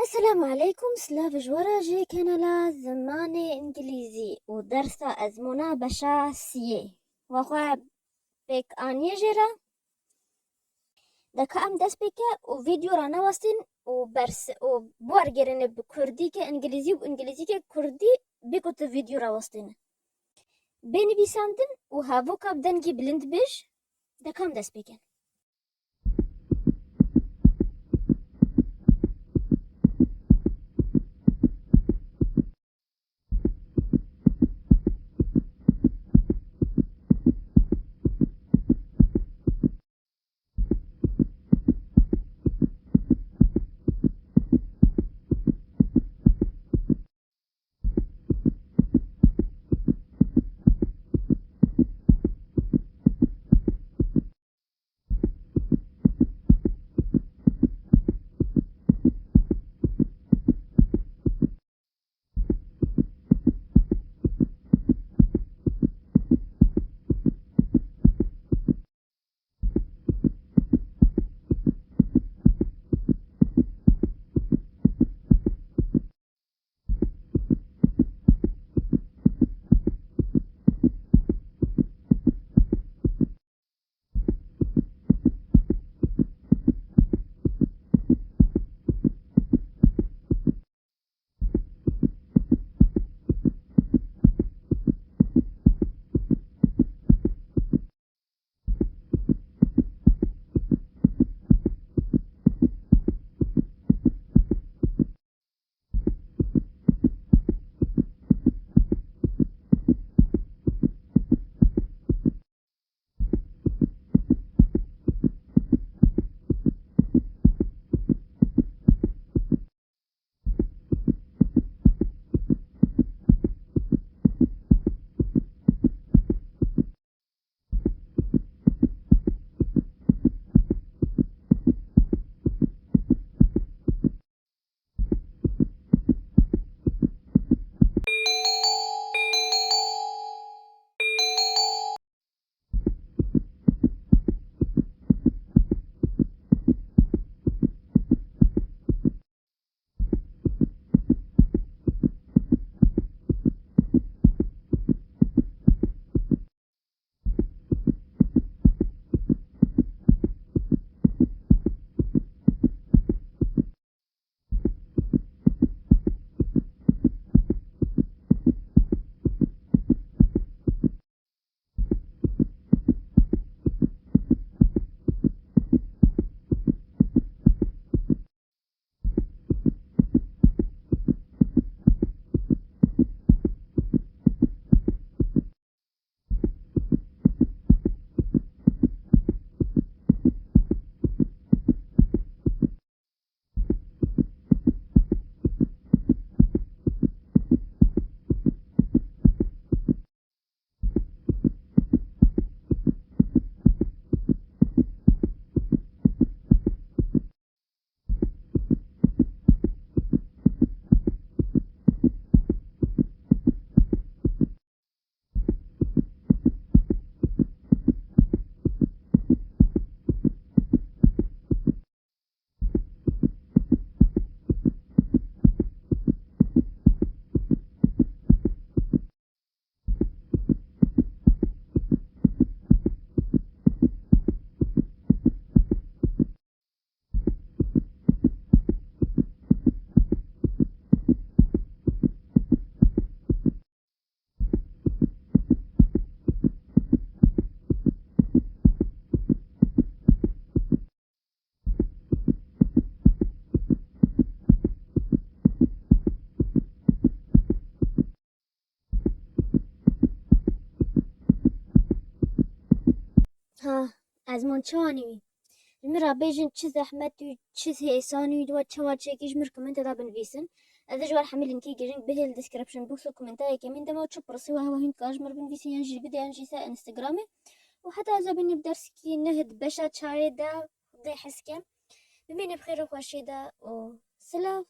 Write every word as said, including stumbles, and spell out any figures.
Selamu aleykum, silav ji we re ji kanala Zimanê Îngilîzî û dersa ezmûna beşa siyê. We xwe pêk aniye jê re. De ka em dest pê ke û vîdeo ra newestîn û bers û bi wergêrîne bi kurdî ke îngilîzî û îngilîzî ke kurdî bê ku tu vîdeo ra westîne. Bê nivîsandin û hevoka bi dengî bilind bêj, de ka em dest pê kin. Ha, ezmûn çi anî wî? Ji min re bêjin çi zehmet û çi hêsan û we çawa çêkî, ji min komentê de binivîsin. Ez ê ji we re hemî linkê girîng bihê li description box û komentê yekemîn de me û çi pirsî we hewa hîn dikare ji min re binivîsin yan jî bidê yan jî ser Instagramê. Û heta ez ê bînim dersekî neh di beşa çarê de Xwedê hez ke. Bimînin bi xêr û xweşî de û silav.